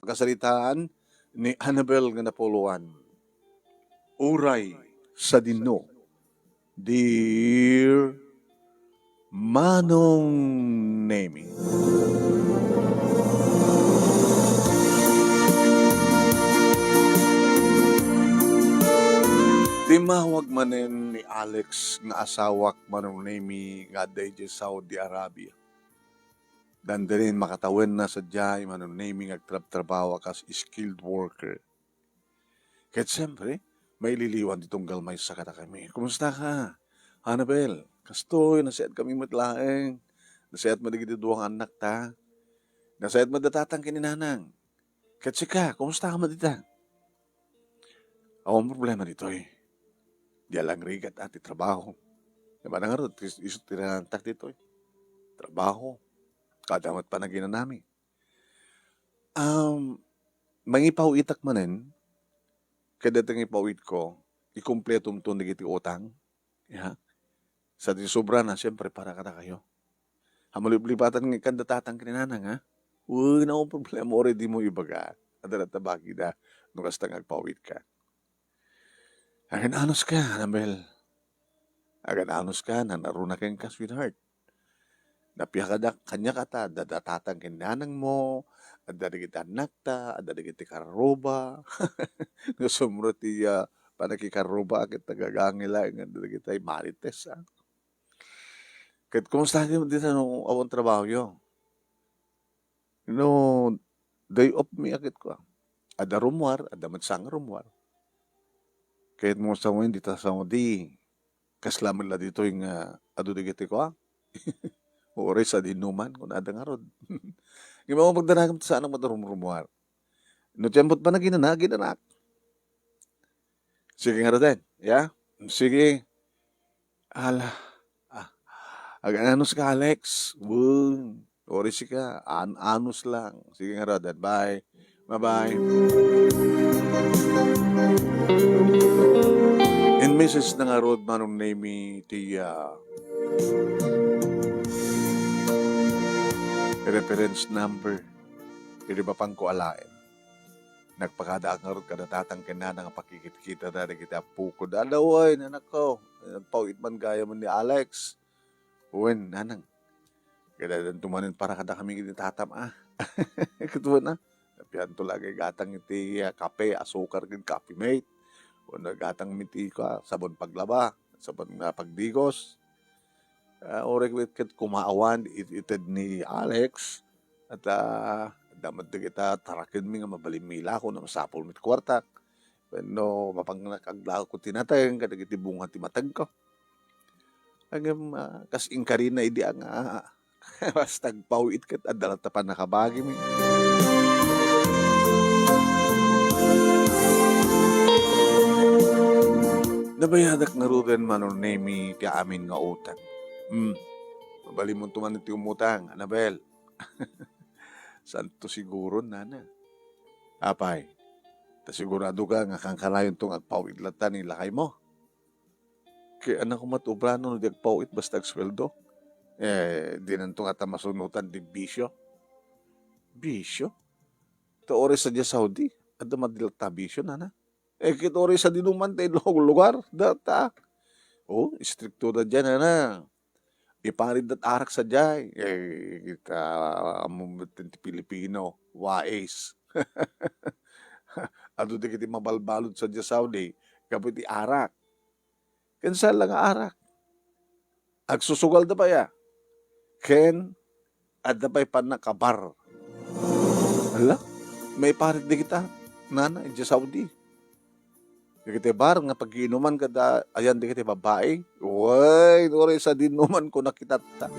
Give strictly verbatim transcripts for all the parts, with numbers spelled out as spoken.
Kasaritaan ni Annabel nga napuluan. Uray sadino, dear Manong Nemi. Timmawag manen ni Alex nga asawak, Manong Nemi, nga adda idiay Saudi Arabia. Dandani makatawenna sadiay, Manong Nemi, nga agtrabtrabaho a kas skilled worker. Ket siempre, maililiwan ti tunggal maysa kadakami. Kumusta ka, Annabel? Kastoy, nasayaat kami met laeng. Nasayaat met dagiti dua nga annakta. Nasayaat met da tatang ken ni nanang. Ket sika, kumusta ka met ita? Awan problema ditoy. Diay langrigat a ti trabaho. Di ba, nangarud, is-, isu ti nanantak ditoy. Trabaho. Kada met panaginanami. Um, mangipaw-itak manen, ket daytoy nga ipaw-itko, ikumpletomton dagiti utang, ya. Sa ti sobra na, siyempre, para kadakayo. Hamuliplipatan nga ikkan da tatang ken ni nanang, ha? Uy, no problema, uray dimo ibaga. Adda latta bagida, no kasta nga agpaw-itka. Agan-anos ka, Annabel. Agan-anos ka, nanaruna kenka, sweetheart. Napiakadak kaniak ta, adda tatang ken nanangmo, adda dagiti annakta, adda dagiti karruba. No sumro ti, ah, panakikarruba, ket nagagangay laeng, adda dagiti marites, ah. Ket kumusta ti, ti, no, awan trabahoyo? No, day off mi a ket kua. Adda rummuar, adda met sa nga rummuar. Ket mo sa mo, dita sa mo, di, kasla met la ditoy nga adu dagiti kua. Uray sadinoman, kuna adda ngarud. Ngem awan pagdanagem ta saanak met a rumrummuar. No tiempo ti panaginana, aginanak. Sige ngaruden, ya? Sige. Ala, ah, agan-anos ka, Alex. Wun, uray sika, an-, anos lang. Sige ngaruden, bye. Bye-bye. In message na ngarud, Manong Nemi, ti, ah, reference number. Iti mapanko alaen. Nagpakadaak ngarud kada tatang ken nanang a pakikitkitada dagiti appoko. Dadawen, anakko. Nagpaw-it man gayam ni Alex. Wen, nanang. Kadadanto manen para kadakami iti tatam, ah. Ket wen, ah. Napianto la agay gatang iti, ah, kape, asukar, ken Coffee Mate. Wenno gatang mi ti, kua, sabon paglaba, sabon nga pagdigos. Ah, uray ket, ket kumaawan it-, ited ni Alex, at, ah, adda met dagita tarakenmi nga mabalinmi ilako no masapulmi ti kuartak. Wenno mapangnak aglako ti nateng kadagiti bunga ti matengko. Ngem, ah, kas inkarina idi nga, ah, basta agpaw-it ket adda latta pannakabagimi. Nabayadak ngaruden, Manong Nemi, ti amin nga utang. Hmm. Mabalinmonto man iti umutang, Annabel. Santo siguro, nana. Apay, ta sigurado ka nga kankanayonto nga agpaw-it latta ni lakaymo? Ket annak met ubrano no di agpaw-it basta agsueldo? Eh, dinanto ngata masunotan ti bisio. Bisio? Ta uray sadiay Saudi, adda met latta bisio, nana? Eh, ket uray sadinoman ti lugar, data. Oh, istrikto da diay, nana. Iparidda ti arak sadiay. Eh, kita, ammom ti Pilipino, wais. Adu dagiti mabalbalud sadiay Saudi, gapu iti arak. Ken saan la nga arak. Agsusugalda pay a. Ken adda pay pannakabar. Ala, maiparit dagita, nana, idiay Saudi. Dagiti bar nga pag-iinuman kada ayan dagiti babai. Uy, uray sadinoman ko nakitatta.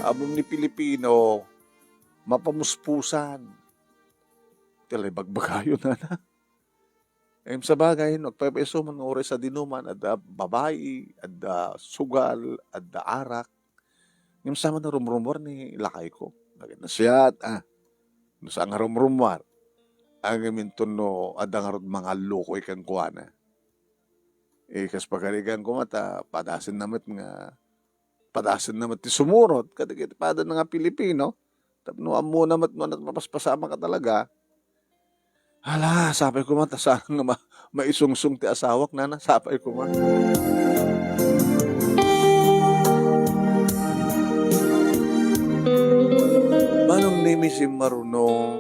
Ammom ni Pilipino, mapamuspusan. Ti la ibagbagayo, nana. Ngem sabagay, no agpaypayso man nga uray sadinoman, adda babai, adda sugal, adda arak. Ngem saan man a rumrumuar ni lakayko. Nagin-, nasiat, ah. No saan nga rumrumuar. Ngem inton no adda ngarud mangallukoy kenkuana. Eh, kas pagarigan ko met, ah, padasenna met nga padasenna met ti sumurot kadagiti padana nga Pilipino, tapno ammona met no ania ti mapaspasamak a talaga, Ala, sapay koma, ta saan nga ma-, maisungsong ti asawak, nana, sapay koma. Manong Nemi, simmaruno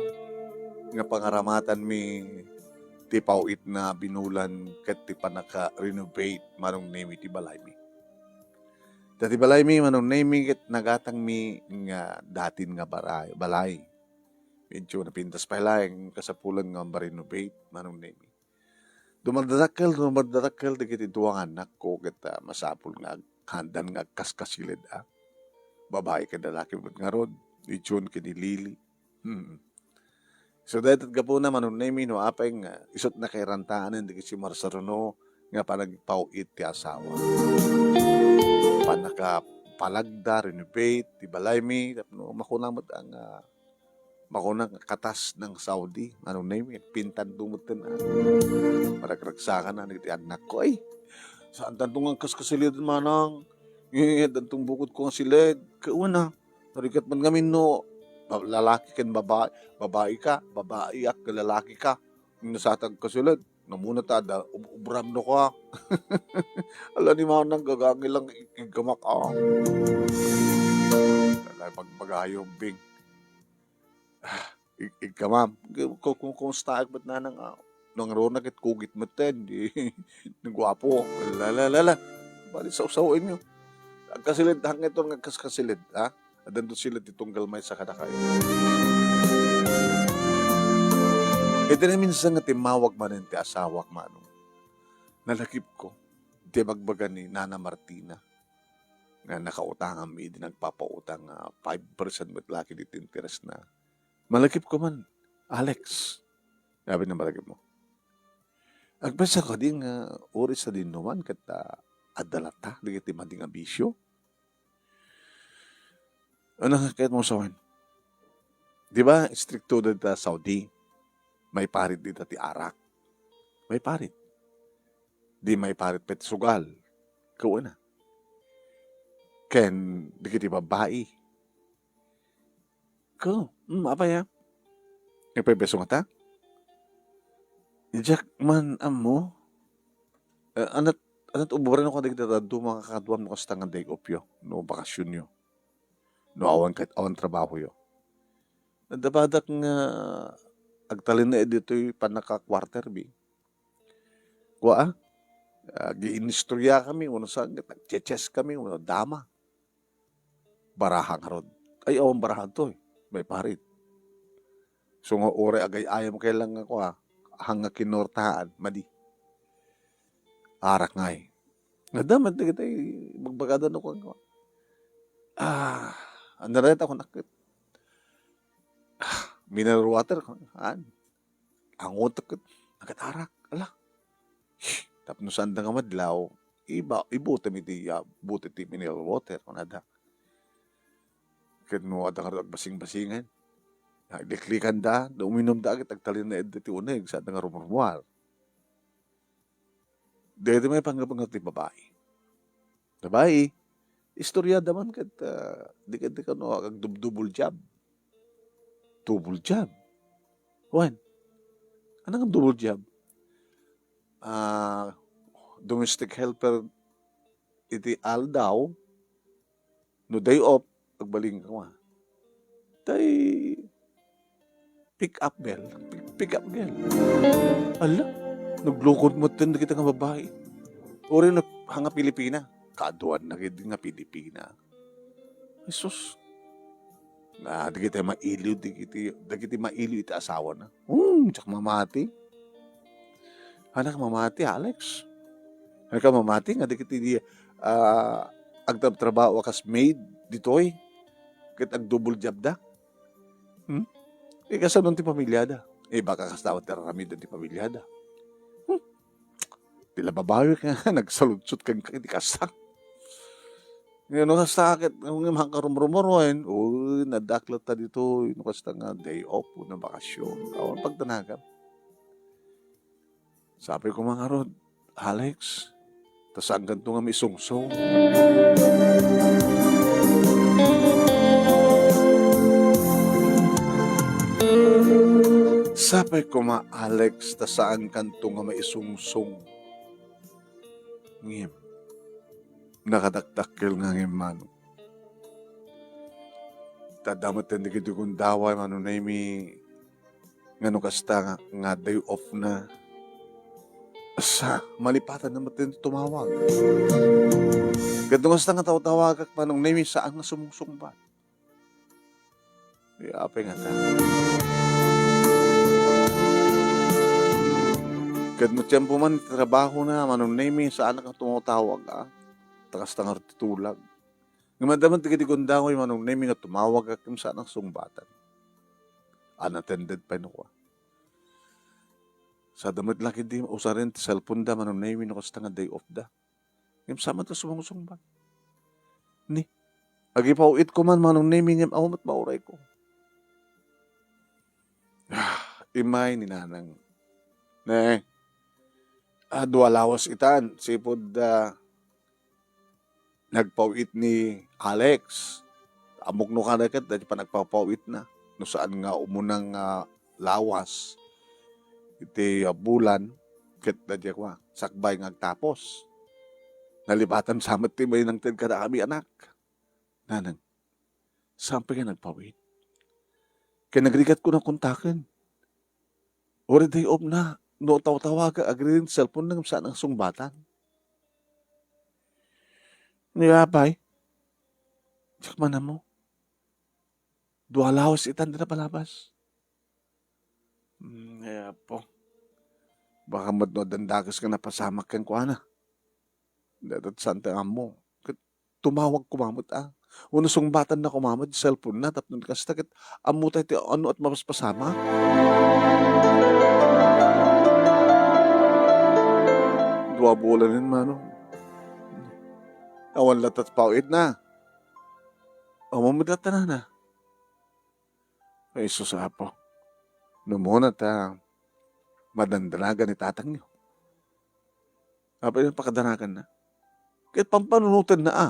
nga pangaramatami ti paw-itna a binulan ket ti pannaka-renovate, Manong Nemi, ti balaymi. Ta ti balaymi, Manong Nemi, ket nagatangmi nga datin nga baray-, balay. Medyo napintas pay laeng, kasapulan nga ma-renovate, Manong Nemi. Dumadadakkel, dumadadakkel dagiti dua nga annakko ket, ah, masapul nga ag-, haandan nga agkaskasiled, ah. Babai ken lalaki met ngarud, ni Jun ken ni Lily. Hmm. So, daytoy gapuna, Manong Nemi, no apay nga isut' nakairantaan dagiti simmaruno nga panagpaw-it ti asawa. Pannakapalagda, renovate ti balaymi, tapno makuna met nga, ah, makuna nga katas ng Saudi, Manong Nemi, pintan dumeten, ah. Maragragsakan na dagiti annakko, ay, saan tanto nga kaskasiled, manang. Eh, dantong bukod ko nga siled, kauna. Narigat man ngamin no, ba-, lalaki ken babai, babai ka, babaiak ken lalaki ka. No saan ti agkasiled, namuna ta, da, ub-, ubram no ka. Ala ni manang, gagangil lang ig-, iggamak, ah. Ala, pagpagayo, Bing. Ah, ig-, iggamam. Ku-, ku-, ku-, kumusta ak met nanang, ah, nangruna ket kugit met ten, di, ni guapo. La, la, la, la. Bali, sawsawaenyo. Agkasiled, hanggaton nga agkaskasiled, ha? Adanto sila ti tunggal maysa kadakayo. Iti naminsan nga timmawag manen ti asawak, Manong, nalakipko ti ibagbaga ni Nana Martina nga nakautanganmi idi nagpapautang nga five percent met la ket iti interes na. Malakipko man, Alex, sabi na malakipmo. Agpensa kadi nga uray sadinoman ket, ah, adda latta dagiti madi nga bisio? Ano nga kayat mo sawen? Di ba, istrikto dita Saudi, maiparit dita ti arak. Maiparit. Di maiparit pay ti sugal. Kauna. Ken dagiti babbai. Ko, mm, apay, ah? Ipay beso ngata? Diak man ammo. Eh, anat, anat uburen ko dagiti dadduma nga kakaduam no kasta nga day off yo, no bakasion yo. No awan ket, awan trabaho yo. Naddapadak nga agtalinaed ditoy pannaka-quarter, bi. Kua, ah, agiinistorya kami, wenno saan ket nagche-chess kami, wenno dama. Baraha ngarud. Ay, awan baraha toy. Maiparit. So nga uray agay-ayam kay lang nga kua, hang nga kinortaan, madi. Arak ngay. Naddaman dagiti bagbagada no kua. Ah, andaret ako nakit. Ah, mineral water, kuan. Angotek ket agatarak. Ala. Tapno saan da nga madlaw, iba-, ibutem iti, ah, bote ti mineral water, kunada. Ket no adda nga agbasing-basingan, ah, liklikan da, da uminum da, ket agtalinaed ti uneg, saan da nga rumrumuar. Daytoy met pangngapnga ti babai. Babai, istorya da man ket, ah, di ket di kano agdub-, double job. Double job? Wen, ano nga double job? Ah, domestic helper iti aldaw, no day off, agbalin ka, ah. Tay, pick up girl. Pick, pick up girl. Ala, naglukod met ten dagiti nga babai. Uray na, hanga Pilipina. Kaduan na gid nga Pilipina. Jesus. Ah, dagiti mailiw, dagiti, dagiti mailiw iti asawana. Hmm, diak mamati. Anak mamati, Alex. Anak mamati nga dagiti, ah, agtrabtrabaho a kas maid ditoy. Ket agdouble job da. Hmm? Eh, kasano ti pamiliada? Eh, baka kasta ti aramid ti pamiliada. Hmm? Ti la babawi ka, nagsaludsot ka, ka, di kasta. Ngayon, no, kasta ket, kung yung makarumrumor, wen, uy, nadaklat ta dito, no, kasta nga day off, no, bakasyon. Awan pagtanagan. Sabi ko, mga rod, Alex, ta saan ganito nga misungsong? Sapay koma, Alex, ta saankanto nga maisungsong. Ngem, nakadakdakkel nga ngem, Manong. Ta adda met dagiti gundaway, Manong Nemy, nga no kasta nga, nga day off na, sa, malipatan na met tumawag. Ket no kasta nga tawtawagak, Manong Nemy, saan nga sumungsungbat. Apay ngata. Ket no tiempo man ti trabahona, Manong Nemy, saan nga tumatawag, a? Ta kasta nga ti tulag. Ngem adda met dagiti gundaway, Manong Nemy, nga tumawag ket saan nga sungbatan. Unattended pay no kua. Sa adda met la ketdi usaren ti cellphone da, Manong Nemy, no kasta nga day off da. Ngem saan met nga sumungsungbat. Ni, agipaw-itko man, Manong Nemy, ngem awan met maurayko. Immay ni Nanang. Ne, a, dua lawas itan, sipud, a, nagpaw-it ni Alex. Ammok no kada ket daydi panagpapaw-itna. No saan nga umuna nga lawas iti, a, bulan, ket daydi kua, sakbay nga agtapos. Nalipatan sa met ti immay nangted kadakami, anak. Nanang, saan pay nga nagpaw-it? Ket nagrigat ko na kontaken. Uray day off na, no tawtawagak, agriring ti cellphone na, saan nga sungbatan. Ni apay, diak man ammo. Dua lawas itan ti napalabas. Hmm, ay, apo. Baka met no addan dakes nga napasamak kenkuana. Dayta ti saan ti ammo. Ket tumawag koma met, a. Wenno sungbatanna koma met ti cellphone na tapno kasta ket ammotay ti ania ti mapaspasamak. Dua bulanen, Manong. Awan latta ti paw-itna. Awan met latta, Nana. Ay, sus, Apo. No umuna ta madandanagan ni tatangyo. Apay nga pakadanaganna? Ket pampanunotenna, a.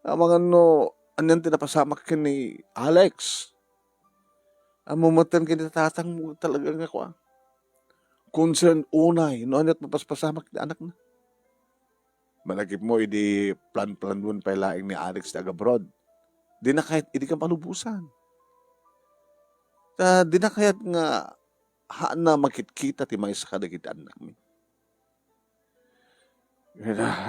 Amangan no anian ti napasamak ken ni Alex. Ammom metten ken ni tatangmo talaga nga kua. Concern unay no aniat mapaspasamak ti anakna. Malagipmo idi plan-planuan pay laeng ni Alex ti agabroad. Dina kayat idi ka malubosan. Ta dina kayat nga haanna makitkita ti maysa kadagiti annakmi.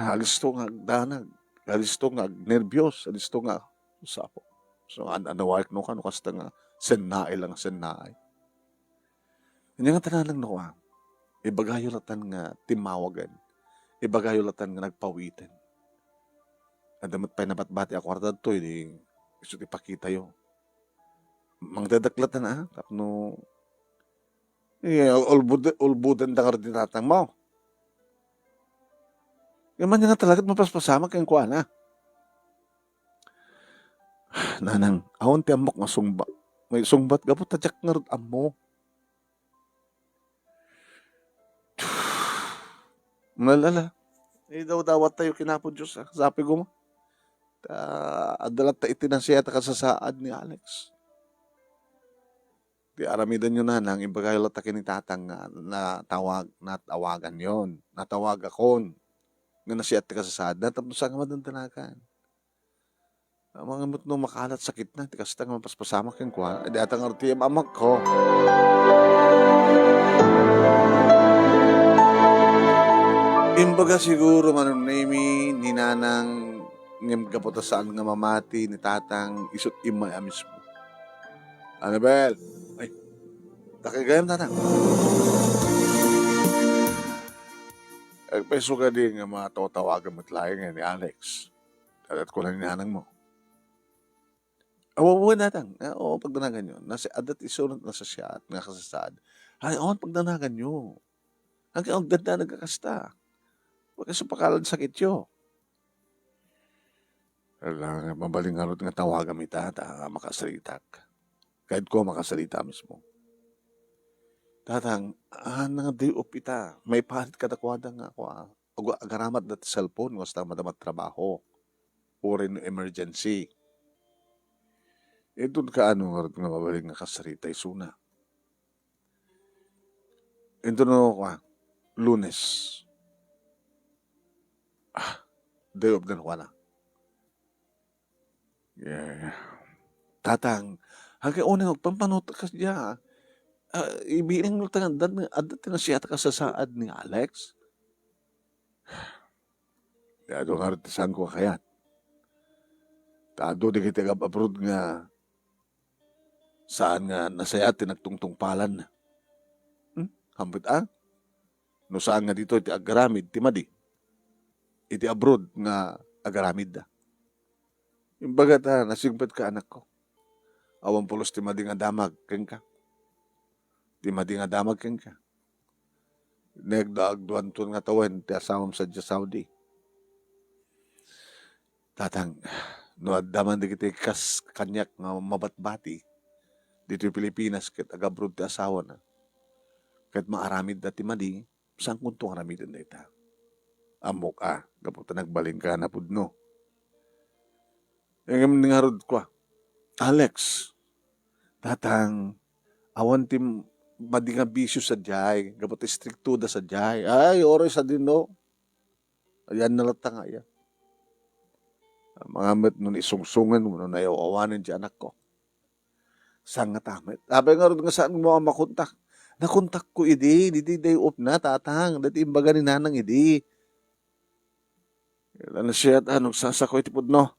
Alisto nga agdanag, alisto nga agnerbios, alisto nga, sus, Apo. So, an-, anawaek no kano kasta nga sennaay lang, sennaay. Ania nga tananang no, a, ibagayo latan nga timmawagen. Ibagayo latan nga nagpawiten. Adda met pay nabatbati a kuarta ditoy, di isu ti pakitayo. Mangdadaklat na, a, tapno, eh, ulbud-, ulbudan da ngarud ni tatangmo. Ngem ania nga talaga ti mapaspasamak kenkuana. Nanang, awan ti ammok nga sungba-, nga sungbat gapu ta diak ngarud ammo. Malala. Idawdawat tayo ken Apo Dios, a. Sapay koma. Ta, adda latta iti nasiat a kasasaad ni Alex. Ti aramidenyo, Nanang, ibagayo latta ken ni Tatang nga natawag-, natawaganyon. Natawagakon. Nga nasiat ti kasasaadna, tapno saan nga madandanagan. Amangan met no makalat sakitna, ti kasta nga mapaspasamak kenkuana. Ay, dayta ngarud ti am-amakko. Imbaga siguro, Manong Nemy, ni Nanang, ngem gapu ta saan nga mamati ni Tatang, isu't immay a mismo. Anabel! Ay, dakay gayam, Tatang. Agpayso kadi nga matawtawagan met laeng ni Alex. Adat ko na ni Nanang mo. Aw, wen, Tatang. Ah, oo, pagdanaganyo. Nasi-, adda ti isunot nga nasiat nga kasasaad. Ay, awan pagdanaganyo. Agdanagan nga kasta. Huwag kayo supakalan sakityo. Kailangan mabalin ngarud nga tawagam ita, ta makasaritak. Kahit ko makasarita mismo. Tatang, ah, nga day off ita. Maiparit kadakuada nga ako, ah. Agu-, agaramat dati cellphone, nga basta madama trabaho. Uray no emergency. Inton kaano ngarud nga mabalin nga kasarita isuna. Intono, kua, Lunes. Ah, day off den kuana. Eh, Tatang, agay unay agpampanot kas dia. Ah, ibilang ta nga adda, adda ti nasiatak a sasaad ni Alex. Ti adu ngarud ti saanko a kayat. Ta adu dagiti agab-abroad nga saan nga nasayaat ti nagtungtungpalan. Hmm? Hampit a? No saan nga ditoy ti agaramid ti madi iti abroad nga agaramidda. Imbaga ta, nasingpetka, anakko. Awan pulos ti madi nga damag kenka. Ti madi nga damag kenka. Nagdaagduanton nga tawen ti asawam sadiay Saudi. Tatang, no adda man dagiti kas kaniak nga mabatbati ditoy Pilipinas ket agabroad ti asawana, ket maaramidda ti madi, saankonto nga aramiden dayta. Ammok a, gapu ta nagbalinka a napudno. Ngem ngarud kua, Alex, Tatang, awan ti madi nga bisio sadiay, gapu ta istriktoda sadiay. Ay, uray sadino. Ayanna latta nga aya. Amangan met no naisungsongen wenno naayaw-awanen ti anakko. Saan ngata met? Apay ngarud nga saanmo a makontak? Nakontakko idi, ditoy day off na, Tatang. Daytoy imbaga ni Nanang idi. Ila nasiat a, no agsasako iti pudno.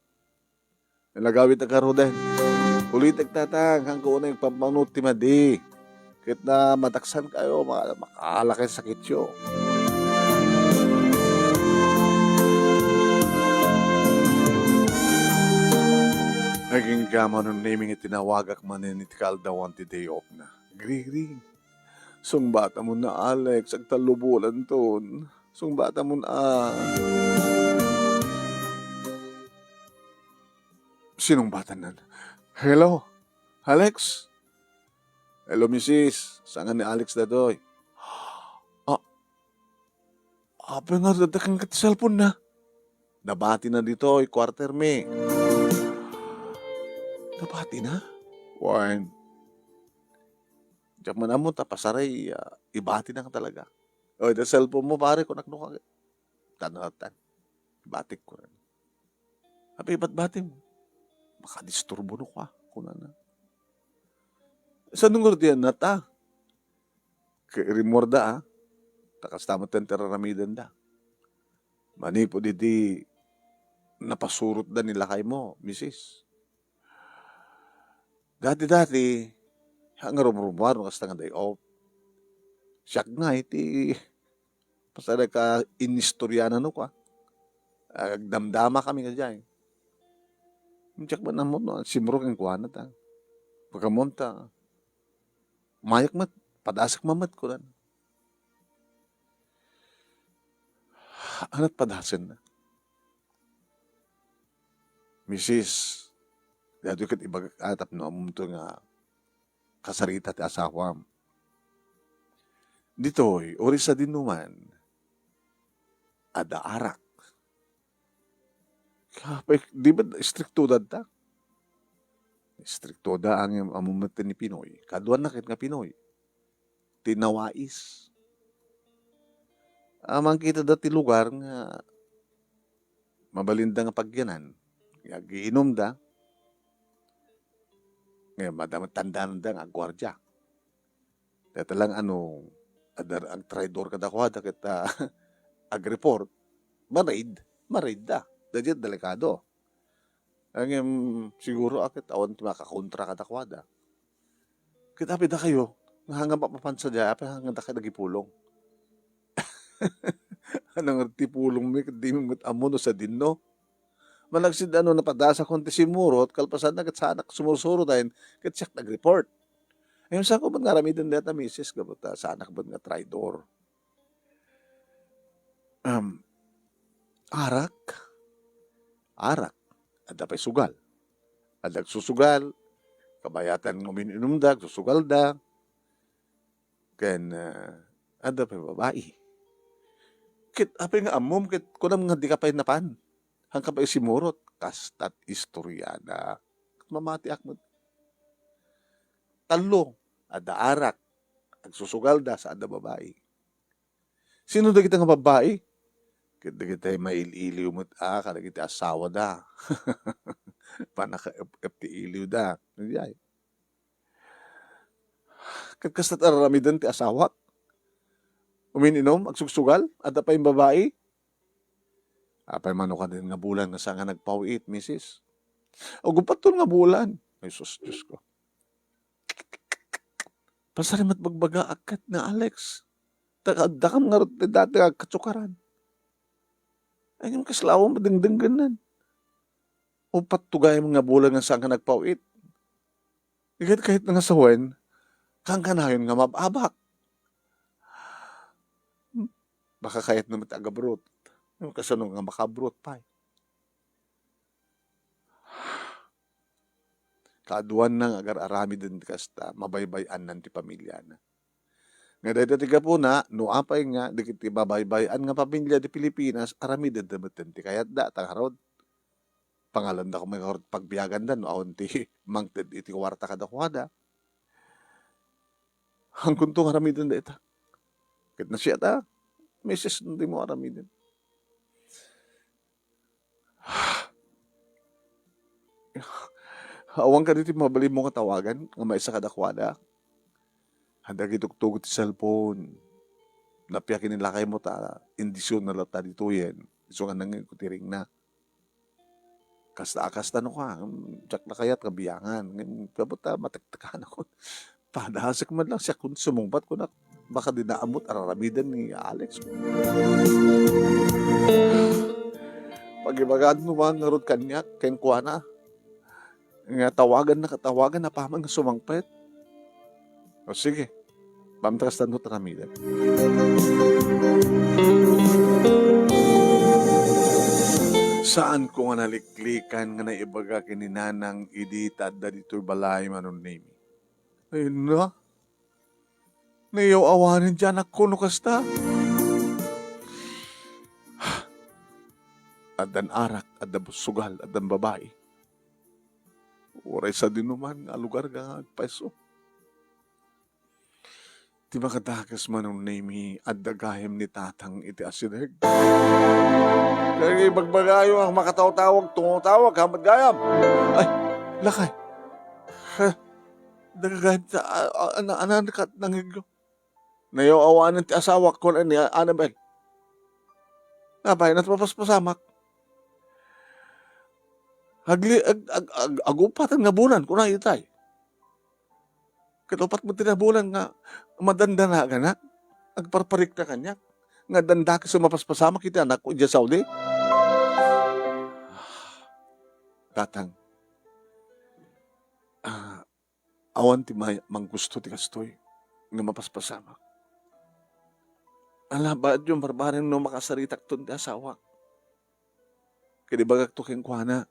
Nagawid a garuden. Ulitek, Tatang, haanko unay agpampanot ti madi. Ket ta madaksankayo, ma-, makaala kay sakityo. Agingga manen ni Ming iti nawagak manen iti kaaldawan ti day off na. Grigri. Sungbatamon na, Alex, agtallobulanton. Sungbatamon a. Sinungbatannan. Hello, Alex? Hello, misis. Saan nga ni Alex datoy? Ah, apay nga adda kenka ti cellphone na? Nabati na ditoy quarter mi. Nabati na? Wen, diak man ammo ta pasaray, ah, ibati na talaga. Oy, da cellphone mo, pare, kunak no ka. Tan-, tan-, batik ko. Apay ibatbatim? Makadisturbo no ka, kunana. Saan nga diyan nata? Ket rimmuarda, ah. Ta kasta met ti ar-aramidenda. Manipud idi napasurotda ni lakaymo, misis. Dati-dati, siak nga rumrumuar no kasta nga day off. Siak nga iti pasadak a inistoryanan no kua. Agdamdama kami kadiay. Diak man ammo no, simro kenkuana ta. Pagkamon ta, mayak met, padasek man met, kunan. Anat padasen na. Misis, datoy ket ibagak a tapno ammomto nga kasarita ti asawam. Ditoy, uray sadino man, adda arak. Kapay, di ba istrikto dadta? Istrikto da ang ammom met ni Pinoy. Kaduanna ket nga Pinoy. Ti nawais. Aman kita da ti lugar nga mabalinda nga pagyanan. Nga agiinumda. Nga madama tandananda nga agguardia. Dayta lang ano, adda agtraidor kadakuada ket, ah, agreport, ma-raid, ma-raid da. Daydiay delikado. Ngem siguro a ket awan ti makakontra kadakuada. Ket apay dakayo, nga nga mapapan sadiay, apay nga dakayo nagipulong? Ano nga ti pulongmi ket dimi met ammo no sadino? Managsid ano, napadasakon ti simurot, kalpasanna ket saanak sumursurot ayen, ket siak nagreport. Ngem saanko met nga aramiden dayta, misis, gapu ta saanak met nga traidor. Um, arak? Arak. Adda pay sugal. Adda agsusugal. Kabayatan nga umin-inumda, agsusugalda. Ken, ah, adda pay babai. Ket apay nga ammom ket kunam nga dika pay napan? Haanka pay simurot? Kasta't istoriana. Mamatiak met. Tallo, adda arak, Agsusugalda, saanda babai. Sino dagita nga babai? Ket dagiti mail-iliw met a kadagiti asawada. Panakaep-ep ti iliwda. Diay. Ket kasta ti aramiden ti asawak. Umin-inom, agsugsugal, adda pay babai. Apay mano kadin nga bulan nga saan nga nagpaw-it, misis? Agupaton nga bulan. Ay, sus, Diyos ko. Pasari met bagbagaak ket nga Alex. Ta-, addakam ngarud ti dati nga agkatsukaran. Ay, ngem kasla awan madengdenggenan. Uppat to gayam nga bulan nga saan nga nagpaw-it. Iket kayat nga sawen, kankanayon nga mab-abak. Hmm, baka kayat na met agabrot. Ano, kasano nga makabrot pay? Kaaduanna nga agar-aramiden ti kasta, mabaybay-annan ti pamiliana. Nga dayta ti gapuna, no apay nga, dagiti mabaybay-an nga pamilia ti Pilipinas, aramidenda metten ti kayatda, ta ngarud, pangalanda koma ngarud pagbiaganda, no awan ti mangted iti kuarta kadakuada. Hangkunto nga aramiden dayta. Ket nasia ta, misis, no di mo aramiden. Awan kadi ti mabalin mo nga tawagan nga maysa kadakuada? Adda gitugtugot ti cellphone. Napia ken ni lakaymo ta indisyonna latta ditoyen. Isu nga nangngeg ko ti ringna. Kasta a kasta no ka, diak la kayat nga biangan. Ngem, sabot ta, matektekan ako. Padasek man lang siak kun sumungbat kunak, baka di naamot araramiden ni Alex. Pagibagad no man ngarud kaniak, kenkuana, nga tawagan na, tawagan na paman nga sumangpet. O sige, pamtras tanto taramiden. Saan ko nga naliklikan nga naibaga ken ni Nanang idi ta adda ditoy balay, Manong Nemi. Ay na, nayaw-awanen ti anakko no kasta. Addan arak, adda sugal, addan babai. Uray sadinoman nga lugar nga agpayso. Ti makadakes, Manong Nemi, adda gayam ni Tatang iti asideg. Kaya ibagbagayo nga makatawtawag, tumawtawag, hamat gayam. Ay, lakay. Ha? Adda gayam ta, a-, a-, ana-, anan kat nangiglo. Nayaw-awanen ti asawak, kuan ni Annabel. Apay, napapaspasamak. Agli-, ag-, ag-, ag-, agupatan nga bulan, kuna itay. Ket uppat met ti nabulan nga madandanaganak, agparparikta kaniak, nga dandakes a mapaspasamak iti anakko idiay Saudi. Tatang, ah, awan ti may-, manggusto ti kastoy nga mapaspasamak. Ala, baadyo, barbareng no makasaritakton ti asawak. Ket ibagakto kenkuana,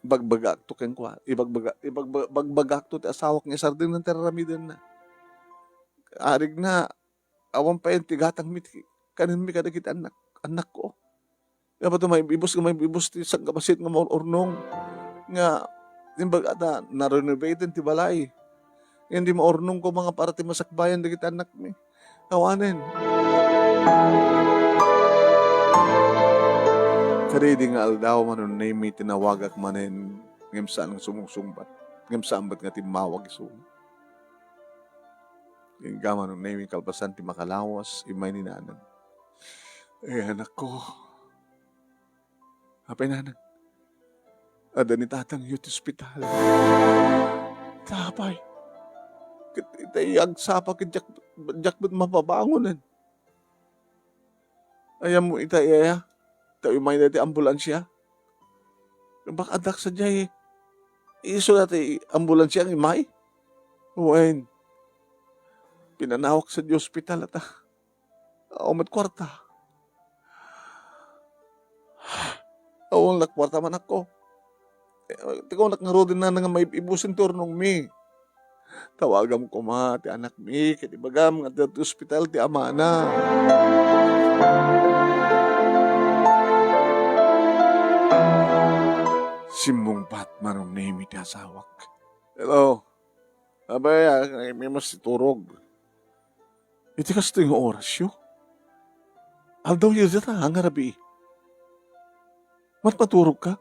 ibagbagakto kenkua-, ibagbaga-, ibagba-, bagbagakto ti asawak nga isardengna ti aramidenna. Arigna, awan pay ti gatangmi ti kanenmi kadagiti annak-, annakko. Dapat maibibus nga maibibus ti sangkabassit nga maur-urnong nga imbag ta na-renovaten ti balay. Ngem di maurnong koma nga para ti masakbayan dagiti annakmi. Awanen. Kadaydi nga aldaw, Manong Nemi, tinawagak manen, ngem saan nga sumungsungbat, ngem saan met nga timmawag isu. Ngem Manong Nemi, kalpasan ti makalawas, immay ni Nanang. Eh, anakko. Apay, Nanang? Adda ni Tatangyo ti ospital. Ta apay? Ket itay agsapa ket diak, diak met mapabangonen. Ay, ammom itay aya? Ta immay dayta ti ambulansia. Baka addak sadiay. Isu dayta ti ambulansia nga immay? Wen. Pinanawak sadiay ospital ta. Awan met kuarta. Awan la kuarta, manakko. Eh, ti kunak ngaruden nga maib-ibusen ti urnongmi. Tawagam koma ti anakmi, ket ibagam nga adda ti ospital ti amana. Simmungbat, Manong Nemi, ti asawak. Hello. Apay, ah, naimmos ti turog. Iti kastoy nga orasyo, aldawyo dita nga rabii. Matmaturogka?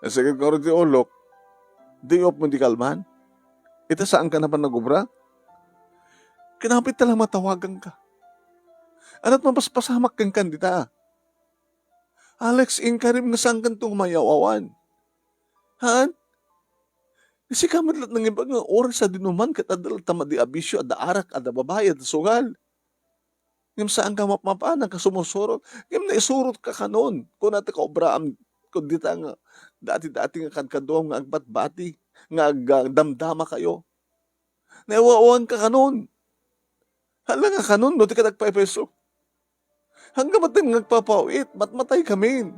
Nasigeg ngarud ti ulok. Day off mo di kalman? Ita saanka napan nagobra? Kinapit ta lang matawaganka. Anat mapaspasamak kenkan dita? Alex, inkarim nga saankanto nga mayaw-awan. Haan? Sika met la't nangibaga nga oras a dinuman ket adda latta madi a bisio, adda arak, adda babai, adda sugal. Ngem saanka mapmapanan nga sumusurot. Ngem naisurotka kanon. Kuna ti kaobraam, kun dita nga dati-dati nga kadkaduam nga agbatbati, nga agdamdamakayo. Naiwawanka kanon. Hala nga kanon, no, di ka nagpaypayso. Anggabaten nga agpapaw-it, matmataykamin.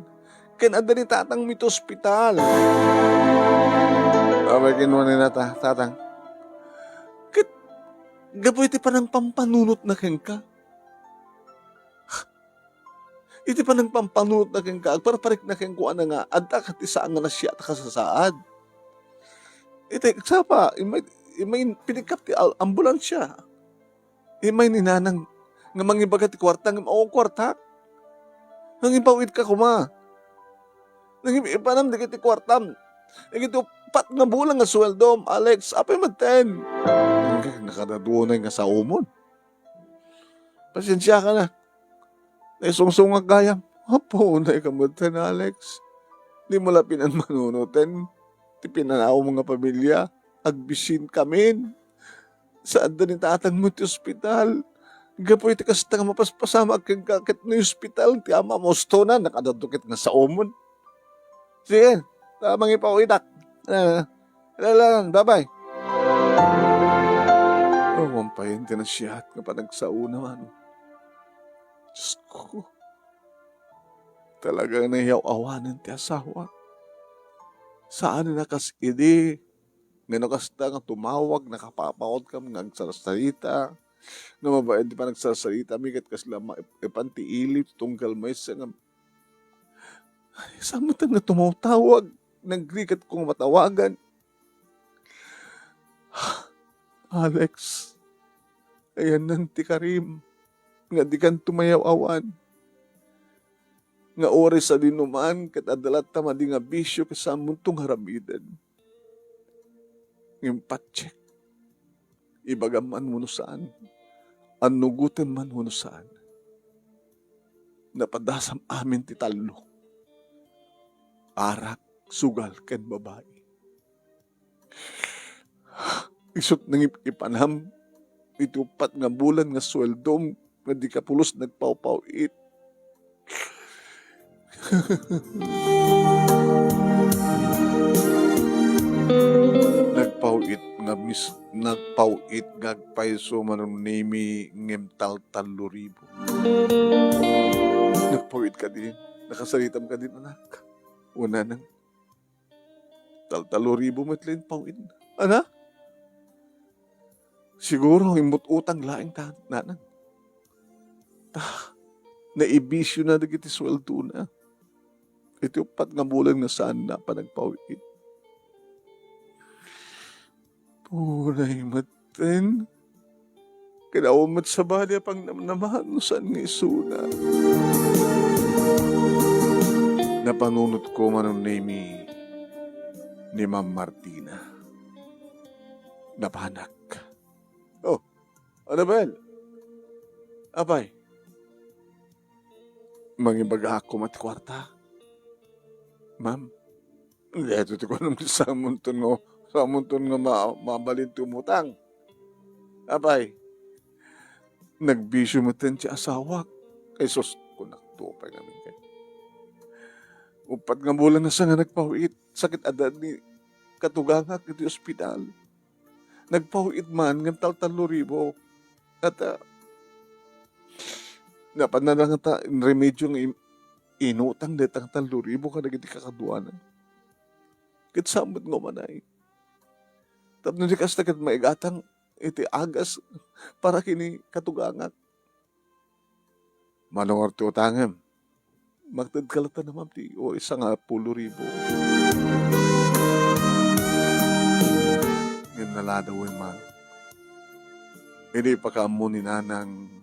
Ken adda ni tatangmo iti ospital. Abay, kinuna ni nata-, tatang. Ket gapu iti panangpampanunotna kenka. Iti panangpampanunotna kenka, agparparikna kenkuana nga adda ket ti saan nga nasiat a kasasaad. Iti, sapa, imay, imay pinikkap ti al-, ambulansia. Imay ni nanang nga mangibaga ti kuarta, ngem awan kuarta. Nangipaw-itka koma. Nangipanam dagiti kuartam. Dagiti uppat nga bulan nga suweldom, Alex, apay metten? Nakadadunay nga saomon. Pasensiaka na. Naisungsungak gayam. Apo, unay ka metten, Alex. Di mo la pinanmanunoten ti pinanawmo nga pamilia. Agbisinkamin. Saanda ni tatangmo ti ospital. Gapu iti kasta nga mapaspasamak kenka ket no ospital ti amam, ustonan, nakadadukit nga saomon. Sige, ta mangipaw-itak. Ah, ala, ala, bye-bye. Awan pay ti nasiat nga panagsaona, mano. Diyos ko, talagang nayaw-awanen ti asawa. Saan a kas idi, nga no kasta nga tumawag, nakapapaut kam nga agsarsarita, nga mabain ti panagsarsaritami ket kasla maipan ti ili ti tunggal maysa nga Ay, saan met nga tumawtawag? Nagrigat ko nga matawagan. Alex, ayannan ti karim nga dikan tumayaw-awan. Nga oras a dinuman ket adda latta madi nga bisio ket saan monto nga aramiden. Ngem patiek, ibagam man wenno saan, annugotem man wenno saan, napadasam amin ti tallo, arak, sugal, ken babai. Isut' nangip-ipanam iti uppat nga bulan nga sueldom nga dika pulos nagpawpaw-it. Nagpaw-it nga mis-, nagpaw-it nga agpayso, Manong Nemy, ngem taltallo ribu. Nagpaw-it kadi, nakasaritam kadi, anak. Una nang taltallo ribu met laeng paw-it. Ana? Siguro, immut utang laeng ta, nanang. Ta, naibisyo na dagiti sueldona. Iti uppat nga bulan nga saan na panagpaw-it. Punay metten. Kanawan met sabali a pangnamnama no saan nga isuna. Napanunotko, Manong Nemy, ni Ma'am Martina. Napanak. Oh, Annabel. Apay. Mangibagaak koma ti kuarta. Ma'am, daytoy ti kuanam ti samunton nga, samunton nga ma-, mabalin ti umutang. Apay, nagbisyo metten ti asawak. Ay sus, kunakto pay ngamin kay. Uppat nga bulan na sa nga nagpaw-it, sakit adda ni katugangak iti ospital. Nagpaw-it man ngem taltallo ribu. Ket, ah, napan na lang ta inremedyo nga im-, inutang dayta nga tallo ribu kadagiti kakaduana. Ket saan met nga umanay. Tapno di kasta ket maigatang iti agas para kini katugangak. Malungor ti utangem. Magtedka latta, ma'am, ti o, isa nga pulo ribu. Ngem naladawen man. Idi pakaammo ni Nanang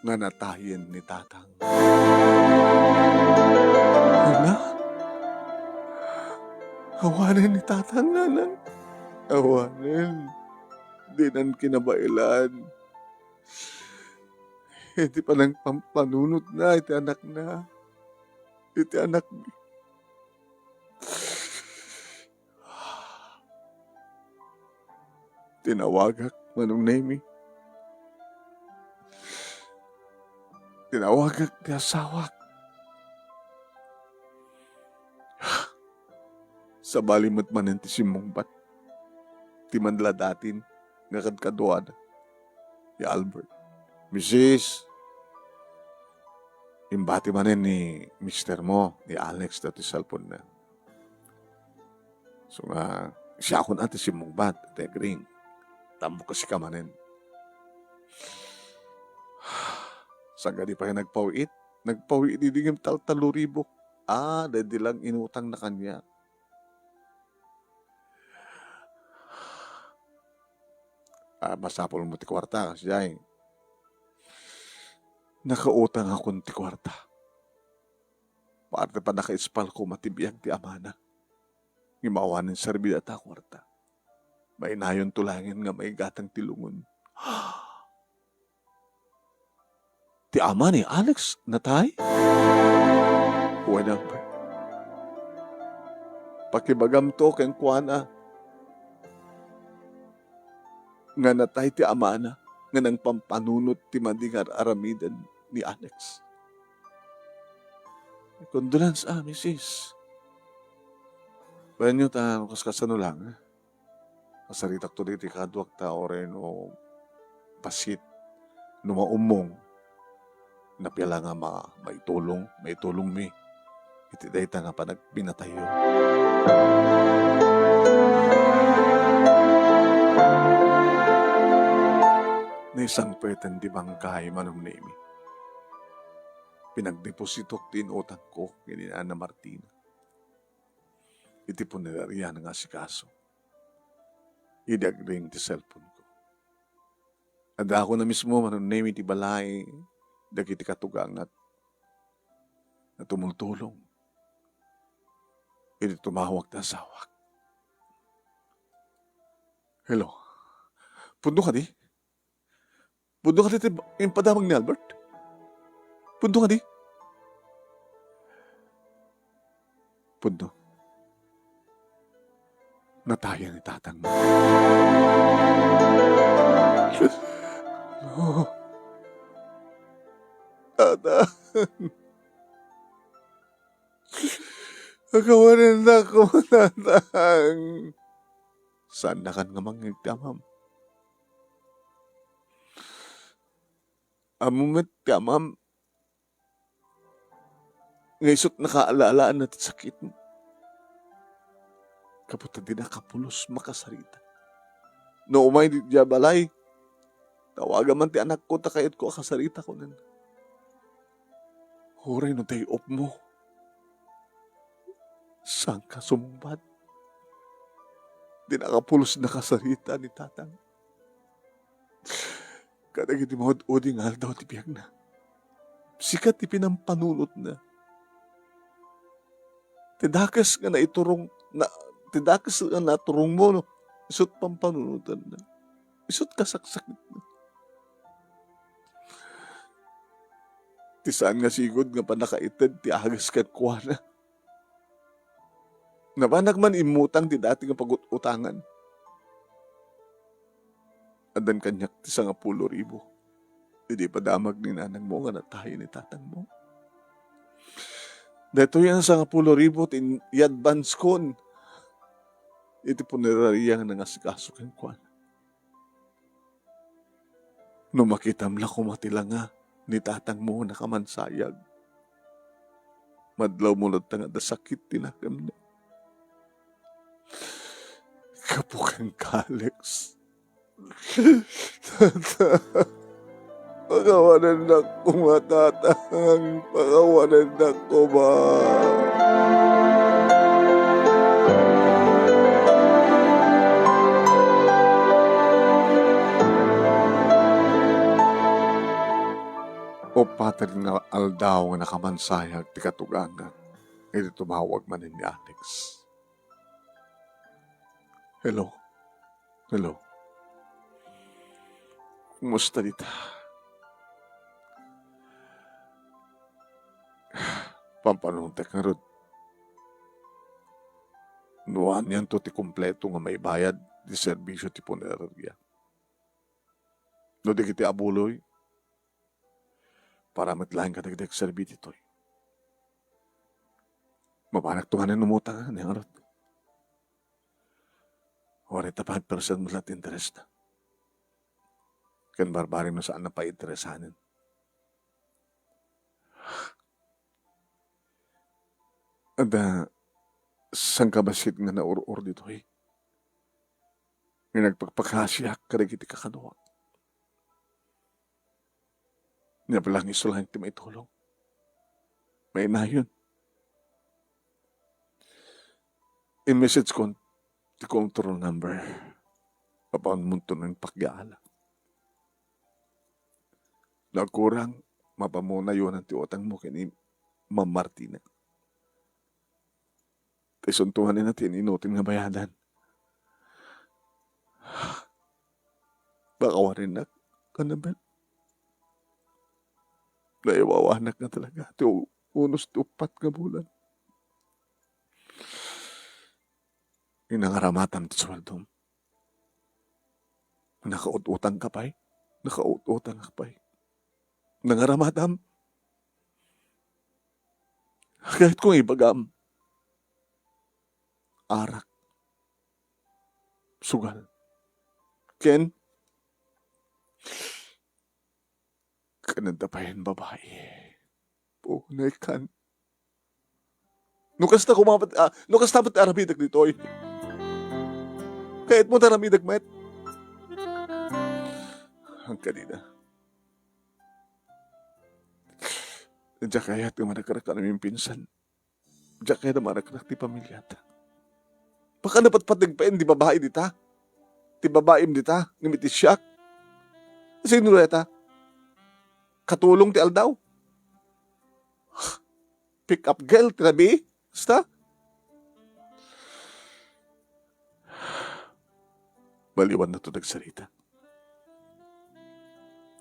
nga natayen ni Tatang. Nanang? Awanen ni Tatang, Nanang. Awanen. Dinan kinabaelan. Iti panangpampanunotna iti anakna. Iti anakmi. Tinawagak, Manong Nemi. Tinawagak ti asawak. Sabali met manen ti simmungbat ti manladatin nga kadkaduana ni Albert. "Misis, imbati manen ni mister mo, ni Alex, datoy cellphone na. So nga, siakon a ti simmungbat, ti agring. Tambok ka sika manen." Saan kadi pay nagpawiit? Nagpawiit idi ngem taltaloribo. Ah, daydi lang inutang na kaniak. Ah, masapul mo ti kuarta, kasdiay. Nakautang akon ti kuarta. Parte pa nakaispan ko mati biag ti amana. Ngem awanen serbida ta kuarta. Mainayonto laengen nga maigatang ti lungon. Ti ama ni Alex natay? Wen, Albert. Pakibagamto kenkuana nga natay ti amana nga nangpampanunot ti madi nga ar-aramiden ni Alex. Condolence, ah, misis. Bayanyo ta, no kaskasano lang, eh. Kasaritakto daytoy kaduak ta uray no bassit, no maummong, napia la nga ma-, maitulong, maitulongmi iti dayta nga panagpinatayyo. Naisangpeten ti bangkay, Manong Nemi. Pinagdepositok ti inutangko ken ni Nana Martina iti punerariana nga asikaso idi agring ti cellphone ko. Addakon a mismo, Manong Nemi, iti balay dagiti katugangat nga tumultulong idi tumawag ti asawak. Hello? Pudno kadi? Pudno kadi ti impadamag ni Albert? Pudno kadi? Pudno. Natayen ni tatang mo. No. Tatang. Akawanennak koma, tatang. Saannakan nga mangngeg ti amam. Ammom met ti amam nga isut' nakaala-alaanna ti sakitmo. Gapu ta dina kapulos makasarita. No umay diay balay, tawagam man ti anakko ta kayatko a kasarita, kunana. Uray no day off mo, saanka sumungbat. Dina kapulos nakasarita ni tatang kadagiti maud-udi nga aldaw ti biagna. Sika ti pinampanunotna. Ti dakes nga naiturong, na, ti dakes nga naturongmo, no, isut' pampanunotanna. Isut' kasaksakitna. Ti saan nga sigud nga pannakaited ti agas kenkuana. Napanak man immutang ti dati nga pagut-utangan. Addan kaniak ti sangapulo ribu. Idi padamag ni nanangmo nga natayen ni tatangmo. Daytoy a sangapulo ribu ti in-, i-advance kon iti punerariya nga nangasikaso kenkuana. No makitam la koma ti langa ni tatangmo nga nakamansayag, madlawmo latta nga adda sakit ti nakemna. Gapu kenka, Alex. Tata, pakawanennak koma, tatang. Pakawanennak koma. Uppat nga aldaw nga nakamansayag ti katugangam, idi tumawag manen ni Alex. Hello? Hello? Kumusta dita? Pampanuntek ngarud. No anianto ti kompleto nga maibayad ti serbisio ti punerarya. No dagiti abuloy, para met laeng kadagiti agserbi ditoy. Mapanakto manen umutang, ania ngarud? Forty-five percent met la ti interesta. Ken barbareng no saan a painteresanen. Adda sangkabassit nga naur-or ditoy nga nagpakpakasiak kadagiti kakaduak. Nia pay laeng isu laeng ti maitulong. Mainayon. I-message kon ti control number. Apamonto nga pakiala. No agkurang, mapamunayonan ti utangmo ken ni Ma'am Martina. Ta isunto manen ti inutil nga bayadan. Pakawarinnak, Annabel. Naiwawanak nga talaga ti u-, unos ti uppat nga bulan. Nangaramatam ti sueldom. Nakaut-utang ka pay. Nakaut-utang ka pay. Nangaramatam. Kayatko nga ibagam. Arak. Sugal. Ken, ken adda pay babai. Punay kan. No kasta koma met, ah, no kasta met aramidek ditoy. Kayatmo ta aramidek met. Ang kanina. Diak kayat nga managrakkan a mimpinsan. Diak kayat a managrak ti pamiliata. Baka napatpateg pay ti babai dita. Ti babaim dita, ngem iti siak. Sino dayta? Katulong ti aldaw? Pick up girl ti rabii? Basta? Maliwanna to nagsarita.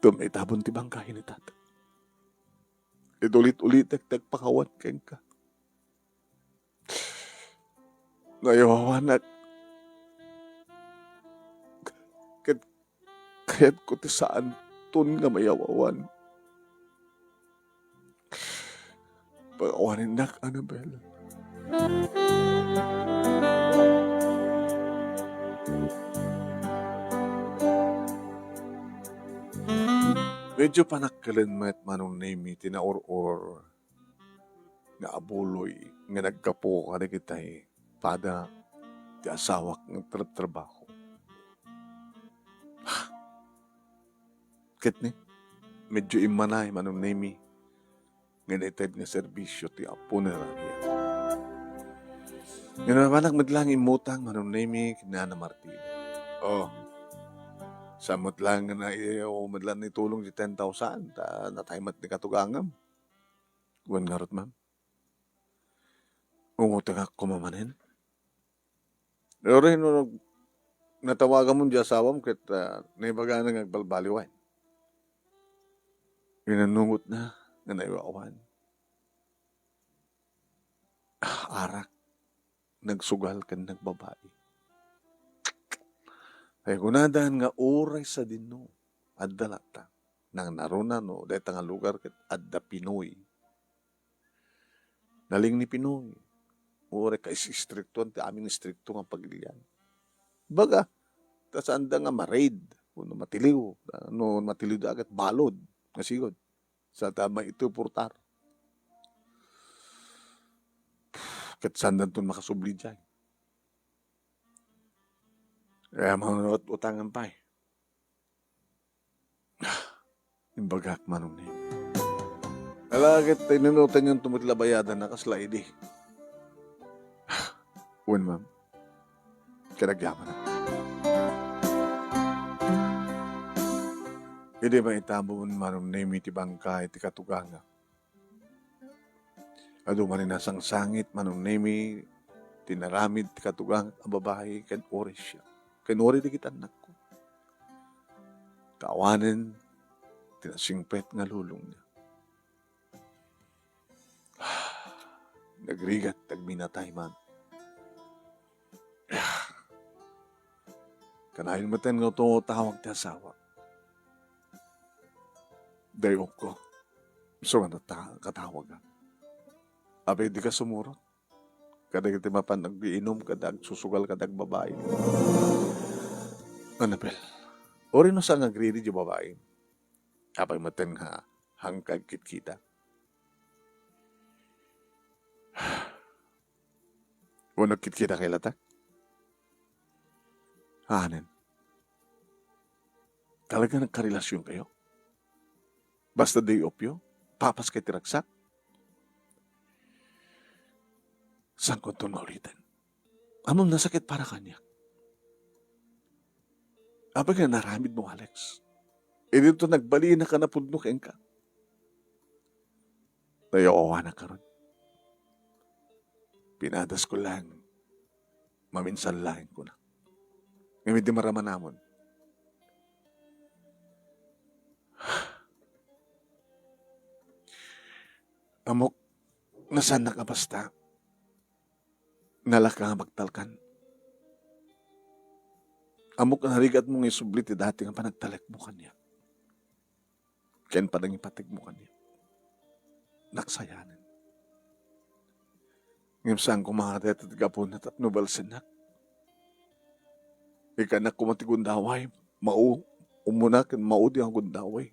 Tumaitabon ti bangkayen ni Tata. Iti ulit-ulitek ti agpakawan kenka. Naiwawanak. Ket kayatko ti saanton nga maiwawan. Pakawaninnak, Annabel. Medyo panakkelen met, Manong Nemi, ti naur-or nga abuloy nga naggapu kadagitay pada ti asawak nga trabtrabaho. Ket ni, medyo immanay, Manong Nemi, nga naited nga serbisio ti punerarya. Nanawanak met laeng immutang, Manong Nemi, ken ni Ana Martina. Oh, saan met laeng nga nai-, o met laeng naitulong ti ten thousand, ta natay met ni katugangam. Wen ngarud, ma'am. Umutangak koma manen. Uray no nag-, natawagan mo di asawam ket, ah, naibagana nga agbalbaliwen. Inannungotna nga naiwawan. Ah, arak, nagsugal ken nagbabai. Ay, kunadan nga uray sadino, adda latta. Nangnaruna no dayta nga lugar ket adda Pinoy. Nalingni Pinoy. Uray kaistriktuan ti amin istrikto nga pagilian. Baga, ta saanda nga ma-raid, wenno matiliw, no matiliw da ket balod, nga sigud. Sa ta maituportar. Ket saandanton makasubli diay. Kaya manunot-utangan pay. Imbagak, Manong Neng. Ala, ket inunotan yun tumutla bayadan na kasla idi. Wen, ma'am. Kinagyaman. Idi maitamon, Manong Nemi, ti bangkay ti katugangak, adu manen a sangsangit, Manong Nemi, ti inaramid ti katugangak a babai ken uray siak, ken uray dagiti annakko. Ta awanen ti nasingpet nga lulongna. Nagrigat, nagminatay man. Kanayon metten nga tumawag ti asawa. Day-okko. Isu nga nata-, katawagak. Apay, dika sumurot kadagiti mapan agiinum ken agsusugal ken agbabai. Annabel, uray no saan nga agriri diay babai. Apay metten nga hangka agkitkita? Wenno agkitkita kay latta? Anen? Talaga nagkarelasionkayo? Basta day off-yo? Papas kay ti ragsak? Saankonton nga uliten. Ammom, nasakit para kaniak. Apay nga inaramidmo, Alex? Idinto nagbalinak a napudno kenka. Nayawanak ngarud. Pinadasko laeng. Maminsan laeng, kuna. Ngem idi maramanamon, ammok, nasaannak a basta. Nalaka nga magtalkan. Ammok, narigatmo nga isubli ti dati nga panagtalekmo kaniak ken panangipategmo kaniak. Naksayanen. Ngem saan koma nga dayta ti gapuna tapno balsennak. Ikkannak koma ti gundaway, mao, umuna ken maudi nga gundaway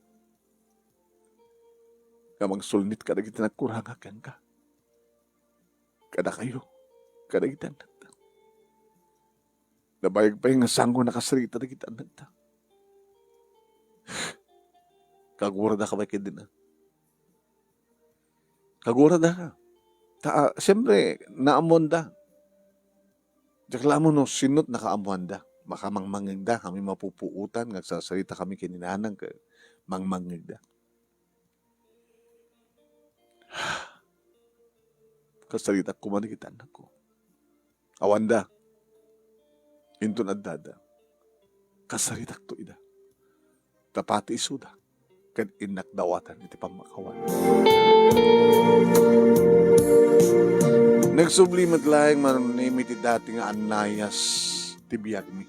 nga mangsulnit kadagiti nagkurangak kenka, kadakayo, kadagiti annakta. Nabayag pay nga saanko nakasarita dagiti annakta. Kaguradaka pay ketdin a. Kaguradaka. Ta, ah, siyempre, naammoanda. Diak la ammo no sino ti nakaammoanda. Makamangmangngegda, kami mapupuotan nga agsasarita kami ken ni nanang ket mangmangngegda. Kasaritak koma dagiti annakko. Awanda. Inton addada, kasaritakto ida. Ta pati isuda ket innak dawatan iti pammakawan. Nagsubli met laeng, Manong Nemi, ti dati nga annayas ti biagmi.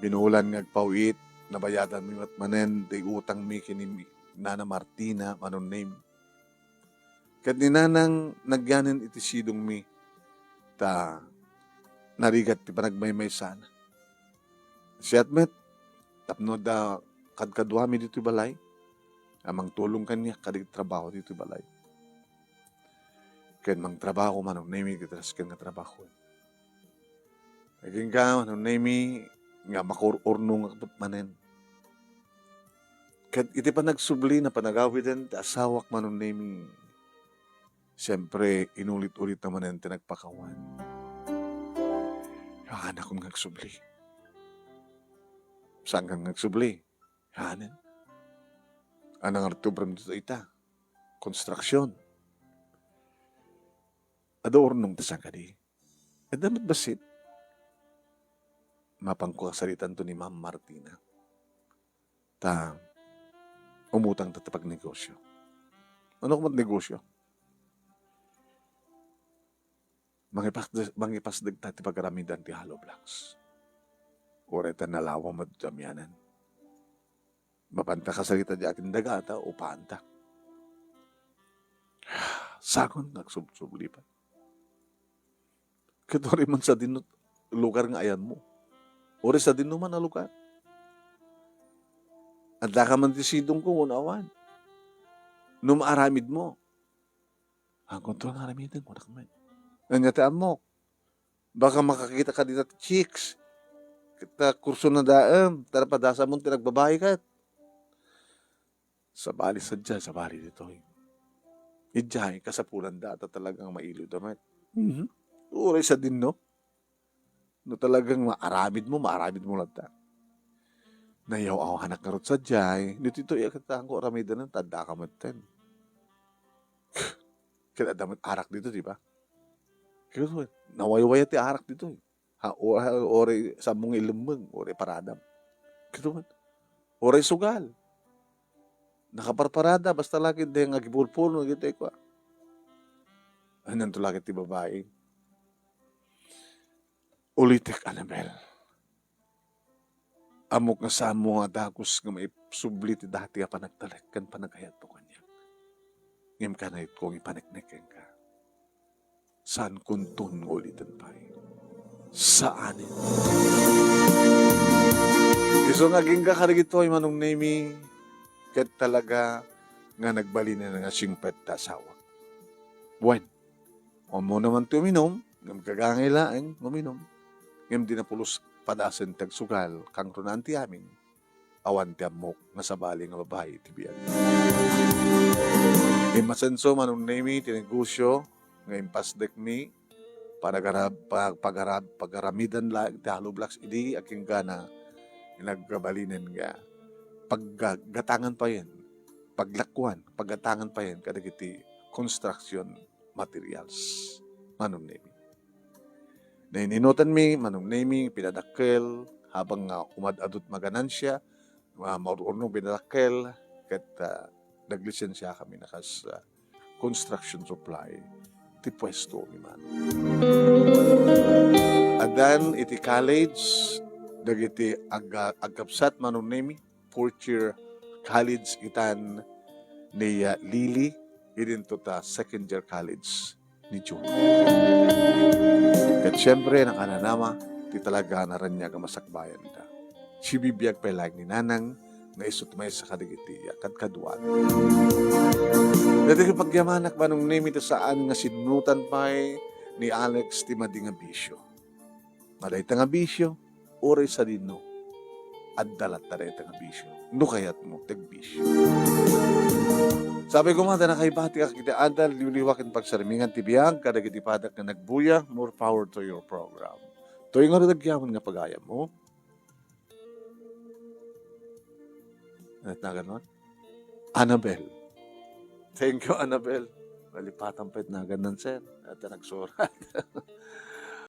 Binulan nga agpaw-it, nabayadanmi met manen ti utangmi ken ni Nana Martina, Manong Nemi. Ket ni Nanang nagyanen iti sidongmi, ta narigat ti panagmaymaysana. Siak met, tapno adda kadkaduami ditoy balay a mangtulong kaniak kadagiti trabaho ditoy balay. Ken mangtrabaho, Manong Nemi, iti rasken nga trabaho. Agingga, Manong Nemi, nga makur-urnongak manen. Ket iti panagsubli, napanagawiden ti asawak, Manong Nemi, siempre, inulit-ulit na manen ti nagpakawan. Haanakon nga agsubli. Saankan nga agsubli? Haanen. Anang artubram dito ita? Konstruksyon. Adu urnong ta saan kadi? Adda met bassit. Mapanko kasaritanto ni Ma'am Martina. Ta, umutang ta ti pagnegosyo. Ano koma ti negosyo? Mangipas-, mangipasdek ta ti pagaramidan ti hollow blocks. Uray ta nalawa met damianan. Mapanta kasarita di akin dagata, upaanta. Saanko nga agsubsubli pay. Ket uray man sadino lugar nga ayanmo. Uray sadino man a lugar. Addaka man ti sidongko wenno awan. No maaramidmo, haankonto nga aramiden, kunak met. Ania ti ammok? Baka makakita ka dita ti chicks. Ket ta kurso na daem, ta napadasamon ti nagbabai ket. Sabali sadiay, sabali ditoy. Idiay, kasapulanda ta talagang mailud a met. Mhm. Uray sadino. No talagang maaramidmo, maaramidmo latta. Nayaw-awanak ngarud sadiay, ditoy ket saan ko aramiden, ta addaka metten. Ket adda met arak ditoy, di ba? Ket nawaywaya ti arak ditoy. Ha, o-, ha, uray saan mo nga ilemmeng, uray paradam. Ket uray sugal. Nakaparparada, basta la ket dayta nga agipulpulong dagiti kua. Haanto la ket ti babai. Ulitek, Anabel. Ammok nga saanmo nga dagus nga maisubli ti dati a panagtalek ken panagayatmo kaniak. Ngem kanayatko nga ipaneknek kenka. Saankonton nga uliten pay. Saanen. Isu nga agingga kadagitoy, Manong Nemy, ket talaga nga nagbalinen nga singpet ti asawak. Wen, ammo naman ti uminum, ngem gagangay laeng uminum. Ngem di napulos padasen ti agsugal, kangrunaan ti amin. Awan ti ammok nga sabali nga babai iti biag. Immasenso, Manong Nemy, ti negosio nga impasdekmi, panagarab-, pa-, pagarab-, pagaramidan laeng ti hollow blocks idi aginggana, nagbalinen nga pagga-, gatangan payen, paglakuan, paggatangan payen kadagiti construction materials, Manong Nemy. Nain-inutanmi, Manong Nemy, pinadakkel, habang nga umad-adut maganansia, ah, maur-urno pinadakkel, ket, ah, naglisensiakami a kas, ah, construction supply ti puesto mi man. Addan iti college, dagiti agga-, agkabsat, Manong Nemy, fourth year college itan ni, ah, Lily, idinto ta second year college ni June. Ket siempre, nakananama ti talaga a naraniag a masakbayanda. Sibibiag pay laeng ni Nanang nga isu ti maysa kadagiti, ah, kadkaduaanna. Dagiti pagyamanak, Manong Nemy, ta saan nga sinnutan pay ni Alex ti madi nga bisio. Nga dayta nga bisio, uray sadino, adda latta dayta nga bisio. No kayatmo, ti agbisio. Sabi koma ta nakaibatikak iti adal, liwliwa ken pagsarmingan ti biag kadagiti padak nga nagbuya, more power to your program. Toy ngarud agyaman nga pagayammo. Ano ti naganna? Anabel. Thank you, Anabel. Nalipatan pay ti naganna, sir. At nagsurat.